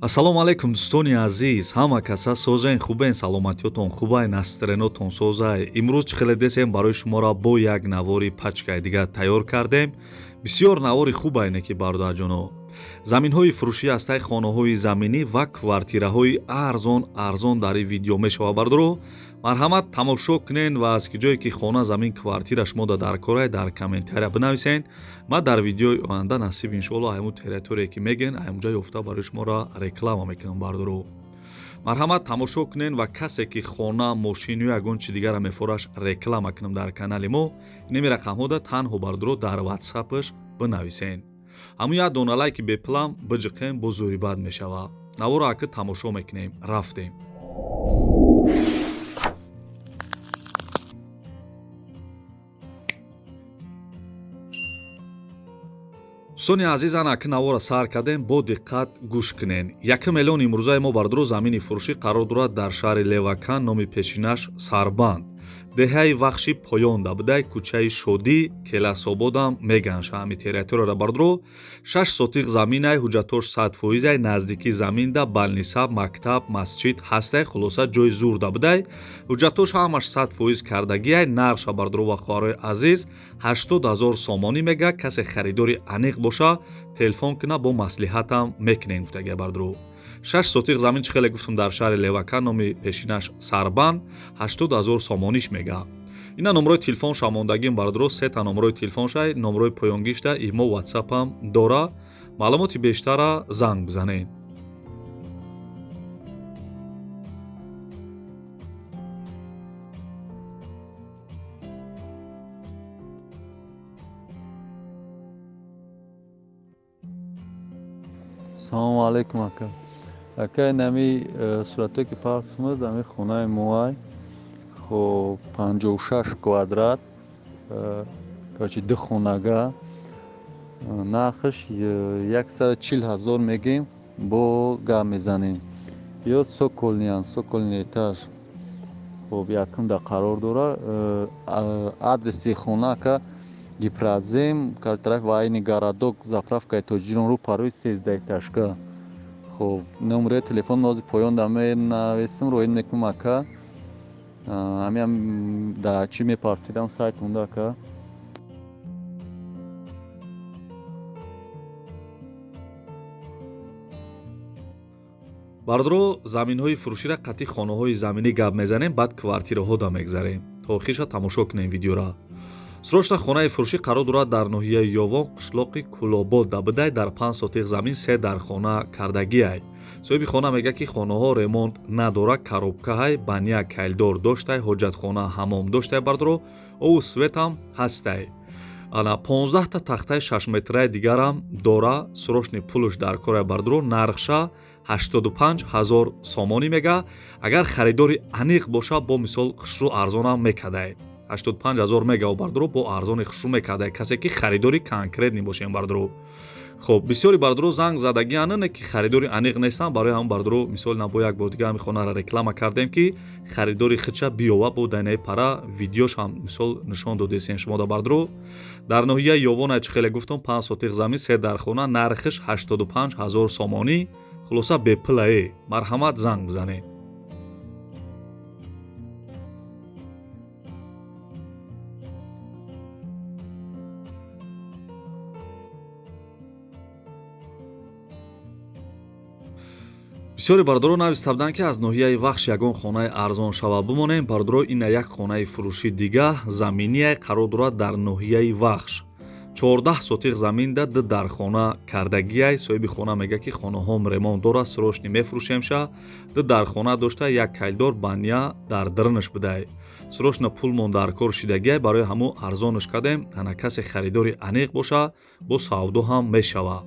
Ассалому алайкум, дӯстони азиз, ҳама каса созен, хубен, саломатиётон хубай, настроениятон созай. Имрӯз чӣ хеле десем, барои шуморо бо як навори пачкаи дигар тайёр кардем. Бисёр навори хубайне ки бародарҷоно. Заминҳои фурӯшӣ ҳастай, хонаҳои заминӣ ва квартираҳои арзон арзон дар ин видео мешавад. Бародаро, марҳамат, тамошо кунен ва аз ки ҷое ки хона, замин, квартира шумо дар корай, дар комментария бинависен. Ман дар видеои оянда, насиб иншоалло, айму территория ки мегӯен, аймуҷа ёфта барои шуморо реклама мекунам. Бародаро, марҳамат, тамошо кунен ва касе ки хона, мошин ё ягон чи дигара мефораш реклама кунам дар канали мо, инами рақамҳода танҳо, бародаро, дар ватсапаш бинависен. Ҳамун як дона лайки бепулам биҷиқем, бо зӯри бад мешавад. Наворо ака тамошо мекунем, рафтем. Дӯстони азиз, ана ака навора сар кардем, бо диққат гӯш кунен. Якум эълон имрӯзаи мо, бародаро, замини фурӯшӣ қарор дорад дар шаҳри Левакан, номи пешинаш Сарбанд, деҳаи Вахши поёнда будай, кӯчаи Шодӣ, Келасободам меган шаҳами территорияра. Бародаро, 6 сотиқ заминай, ҳуҷҷатош 100%-ай, наздики заминда балнисаб, мактаб, масҷид ҳастай, хулоса ҷои зурда будай, ҳуҷҷатош ҳамаш 100% кардагиай. Нархша, бародаро ва хоҳарои азиз, 80 000 сомонӣ мега. Касе харидори аниқ боша, телефон куна, бо маслиҳатам мекунем, гуфтагия. Бародаро, 6 сотиқ замин, чӣ хеле гуфтум, дар шаҳри Левакан, номи пешинаш Сарбанд, 80 000 сомониш мега. Ина номрои телефонша мондагим, бародаро, сета номрои телефоншай, номрои поёнгишта имо, ватсапам дора. Маълумоти бештара занг бизанед. Салому алайкум, ака. Ака, инами суратое ки партмуд, ами хонаи моай. Хоб, 56 квадрат, короче, ду хонага. Нархаш 140 000 мегем, бо гап мезанем. Ё цокольныян, цокольный этаж. Хоб, якумда қарор дора. Адреси хона, ака, Гипрозем, тарафи военный городок, заправкаи Тоҷирон, рӯ парои сездаэтажка. Хоб, номерои телефон нози поён да менависам, роин мекунам, ака. Ҳамиам да чӣ мепартидам сайт унда, ака. Бародаро, заминҳои фурӯширо қатъи хонаҳои заминӣ гап мезанем, баъд квартираҳода мегзарем. То охирша тамошо кунем видеора. Срочно хонаи фурӯшӣ қарор дорад дар ноҳияи Ёвон, қишлоқи Кулобод дабудай, дар 5 сотиқ замин, се дар хона кардагиай. Соҳиби хона мегӯяд, ки хонаҳо ремонт надорад, коробкаҳай, баня, кайлдор доштай, ҳоҷатхона, ҳамом доштай, бародаро, ову светам ҳастай. Ана 15та тахтаи шашметраи дигарам дора, срочный пулуш дар корай, бародаро, нархша 85 000 сомонӣ мега. Агар харидори аниқ боша, бо мисол хушрӯ арзонам мекардай. 85 000 мега, бародаро, бо арзони хушрӯ мекардай, касе ки харидори конкретный бошем, бародаро. Хоб, бисёри бародаро занг задагианд, не ки харидори аниқ нестанд. Барои ҳамн, бародаро, мисол на бо як бор дига ҳами хонаро реклама кардем, ки харидори худша биёва, бо дайнаи пара видеош ҳам мисол нишон додесем шумода. Бародаро, дар ноҳияи Ёвона, чӣ хеле гуфтум, 5 сотиқ замин, се дар хона, нархиш 85 000 сомонӣ, хулоса бепулае. Марҳамат, занг бизанед. Бисёри бародаро нависта буданд, ки аз ноҳияи Вахш ягон хонаи арзон шава бимонем. Бародаро, ина як хонаи фурӯшӣ дига, заминие, қарор дорад дар ноҳияи Вахш, 14 сотиқ заминда, ду дар хона кардагиай. Соҳиби хона мегӯяд, ки хонаҳом ремонт дорад, срочный мефурӯшемша. Ду дар хона дошта, як кайлдор, баня дар дарунаш будай. Срочно пулмон дар кор шидагиай, барои ҳамун арзонаш кардем. Ана касе харидори аниқ боша, бо савдо ҳам мешавад.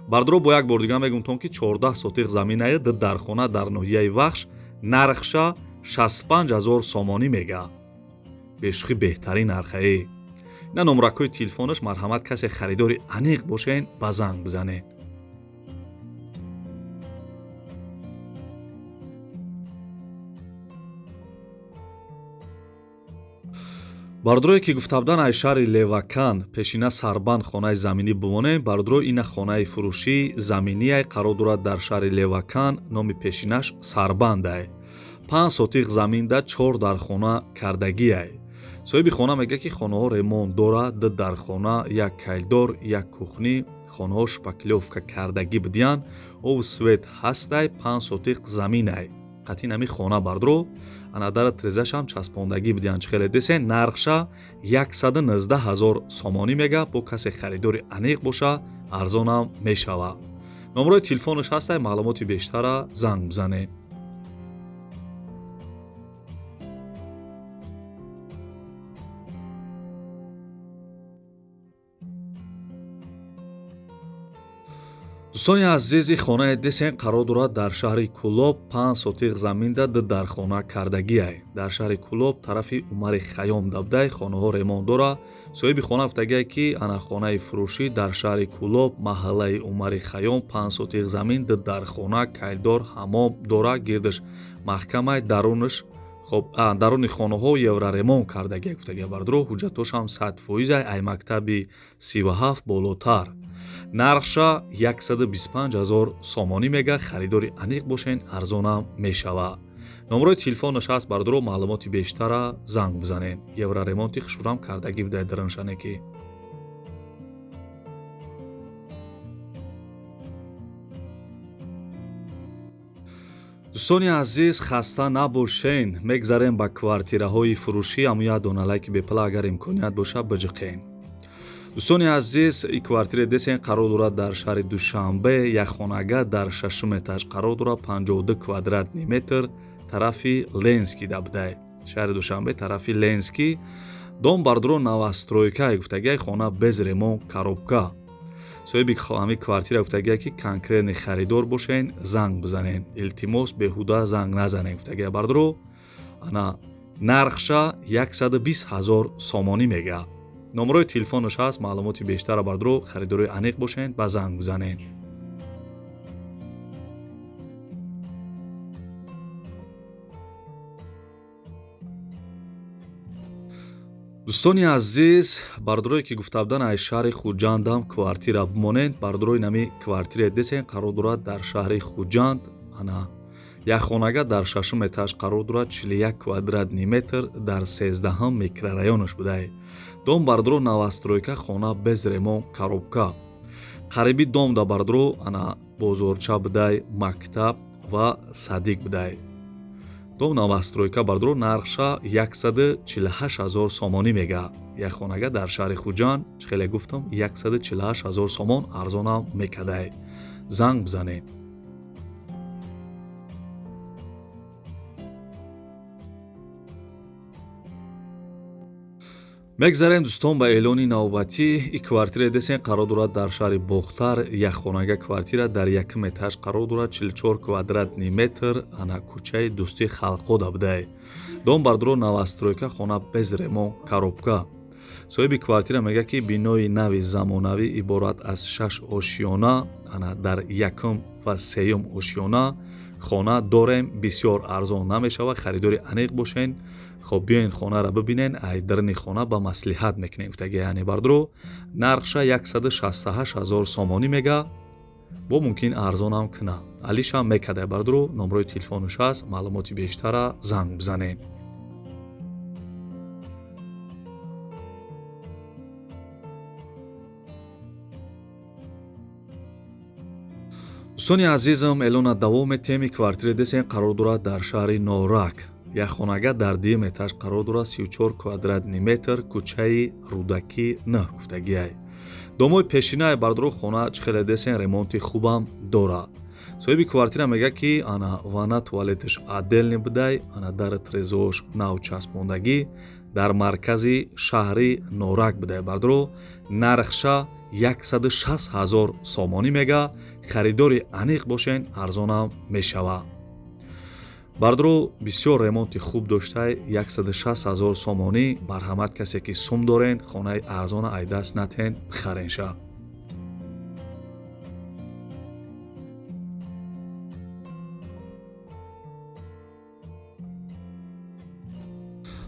Бародаро, бо як бор дига мегумтон, ки 14 сотиқ заминае, ду дар хона, дар ноҳияи Вахш, нархша 65 000 сомонӣ мега. Бешухӣ беҳтарин нархае. Ина номракҳои телефонаш, марҳамат, касе харидори аниқ бошен, ба занг бизанед. Бардорое ки гуфта будан ай шаҳри Левакан пешина Сарбанд хонаи заминӣ бимонем, бардоро ина хонаи фурӯшӣ заминияй қарор дорад дар шаҳри Левакан, номи пешинаш Сарбандай. 5 сотиқ заминда 4 дархона кардагиай. Соҳиби хона мегӯяд, ки хонаҳо ремонт дорад, 2 дархона, 1 кайлдор, 1 кухни, хонаҳо шпаклёвка кардагӣ будиянд, ов свет ҳастай, 5 сотиқ заминай. Қатъи нами хона бардро ана дара трезашам часпондагӣ будиянд. Чӣ хеле десен, нархша 119 000 сомонӣ мега, бо касе харидори аниқ боша арзонам мешава. Номерои телефонаш ҳастай, маълумоти бештара занг бизанед. Дӯстони азизи, хонаи десен қарор дорад дар шаҳри Кӯлоб, 5 сотиқ заминда 2 дархона кардагиай. Дар шаҳри Кӯлоб тарафи Умари Хайём дабдай, хонаҳо ремонт дора. Соҳиби хона гуфтагиай, ки ана хонаи фурӯшӣ дар шаҳри Кӯлоб, маҳаллаи Умари Хайём, 5 сотиқ замин, 2 дархона, кайлдор, ҳамом дора, гирдаш маҳкамай, дарунаш хоб даруни хонаҳо евроремонт кардагиай гуфтагиай. Бардро ҳуҷҷатошам 100% ай мактаби 37 болотар. Нархша 125 000 сомонӣ мега, харидори аниқ бошен арзонам мешава. Номерои телефонаш ҳаст, бардоро маълумоти бештара занг бизанед. Евроремонти хушурам кардагӣ будай даруншане ки. Дӯстони азиз, хаста набошен, мегзарем ба квартираҳои фурӯшӣ, аммо як дона лайки бепала агар имконият боша биҷиқен. Дӯстони азиз, и квартираи десен қарор дорад дар шаҳри Душанбе, як хонага дар 6 этаж қарор дорад, 52 квадратный метр, тарафи Ленский дабдай. Шаҳри Душанбе тарафи Ленский. Дом бардоро новостройка гуфтагиай, хона без ремонт, коробка. Соҳиби ҳамин квартира гуфтагиай, ки конкретный харидор бошен, занг бизанен. Илтимос, беҳуда занг назанен гуфтагиай бардоро. Ана нархша 120 000 сомонӣ мега. Номерои телефонаш ҳаст, маълумоти бештара бардоро харидори аниқ бошен, ба занг бизанен. Дӯстони азиз, бардорое ки гуфта будан ай шаҳри Хуҷандам квартира бимонед, бардорои нами квартираи десен қарор дорад дар шаҳри Хуҷанд, ана як хонага дар 6 этаж қарор дорад, 41 квадратный метр, дар 13 микрорайонаш будай. Дом бардоро новостройка, хона без ремонт, коробка. Қариби дом да бардоро ана бозорча будай, мактаб ва садик будай. Дом новостройка бардоро нархша 148 000 сомонӣ мега. Як хонага дар шаҳри Хуҷанд, чӣ хеле гуфтам, 148 000 сомон арзонам мекадай. Занг бизанед. Мегзарем дӯстон ба эълони навбатӣ. И квартираи десен қарор дорад дар шаҳри Бохтар, як хонага квартира дар 1 этаж қарор дорад, 44 квадратный метр, ана кӯчаи Дӯстии халқҳо дабдай. Дом бардоро новостройка, хона без ремонт, коробка. Соҳиби квартира мегӯяд, ки бинои нави замонавӣ иборат аз 6 ошёна, ана дар 1 ва 3 ошёна хона дорем, бисёр арзон намешавад, харидори аниқ бошен. Хоб биёен хонаро бибинен, ай даруни хона ба маслиҳат мекунем гуфтагиай. Яъне бардоро нархша 168 000 сомонӣ мега, бо мумкин арзонам куна. Алишам мекадай бардоро, номерои телефонаш ҳаст, маълумоти бештара занг бизанед. Дӯстони азизам, эълона давом метиҳем. Квартираи десен қарор дорад дар шаҳри Норак. Як хонага дар 2 этаж қарор дорад, 34 квадратный метр, кӯчаи Рӯдакӣ 9 гуфтагиай. Домои пешинаи бардоро хона чӣ хеле десен ремонти хубам дорад. Соҳиби квартира мегӯяд, ки ана ванна туалеташ отдельный будай, ана дар трезош нав часпондагӣ, дар маркази шаҳри Норак будай бардоро. Нархша 160 000 сомонӣ мега, харидори аниқ бошен, арзонам мешава. Бардоро бисёр ремонти хуб доштай, 160 000 сомонӣ. Марҳамат, касе ки сум дорен, хонаи арзона ай даст натен, бихаренша.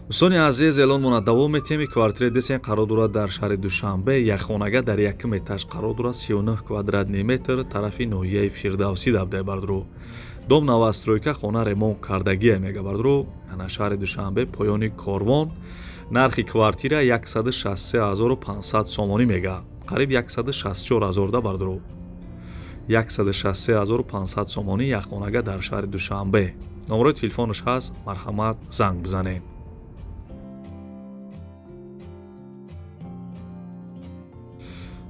Дӯстони азиз, эълонмона давом метиҳем. Квартираи десен қарор дорад дар шаҳри Душанбе, якхонага дар якум этаж қарор дорад, 39 квадратный метр, тарафи ноҳияи Фирдавсӣ дабдай бардуру. Дом новостройка, хона ремонт кардагия мега бардуру. Ана шаҳри Душанбе, поёни корвон. Нархи квартира 163 500 сомонӣ мега, қариб 164 ҳазор да бардуру. 163 500 сомонӣ, якхонага дар шаҳри Душанбе. Номерои телефонаш ҳаст, марҳамат, занг бизанед.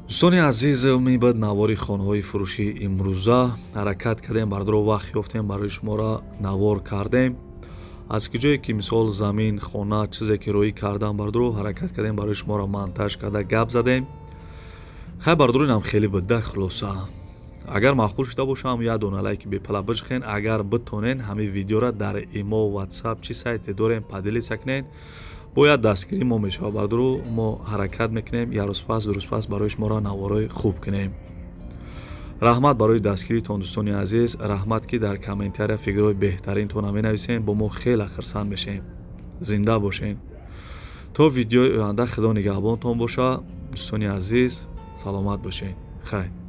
Дӯстони азиз, мебад навори хонаҳои фурӯшии имрӯза. Ҳаракат кардем бардоро, вақт ёфтем, барои шуморо навор кардем. Аз куҷое ки мисол замин, хона, чизе ки роӣ кардам бардоро, ҳаракат кардем, барои шуморо монтаж карда гап задем. Хай бардоро, инам хеле буда. Хулоса, агар маъқул шуда бошам, як дона лайки бепала бижхен. Агар битонен, ҳамин видеора дар имо, ватсап, чӣ сайте дорем, поделиться кунен, бояд дастгирии мо мешавад бардору. Мо ҳаракат мекунем, як рӯз пас, 2 рӯз пас барои шуморо наворҳои хуб кунем. Раҳмат барои дастгиритон, дӯстони азиз. Раҳмат, ки дар комментария фикрҳои беҳтаринтонро менависем, бо мо хеле хурсанд мешем. Зинда бошем. То видеои оянда худо нигаҳбонтон боша, дӯстони азиз. Саломат бошед. Хайр.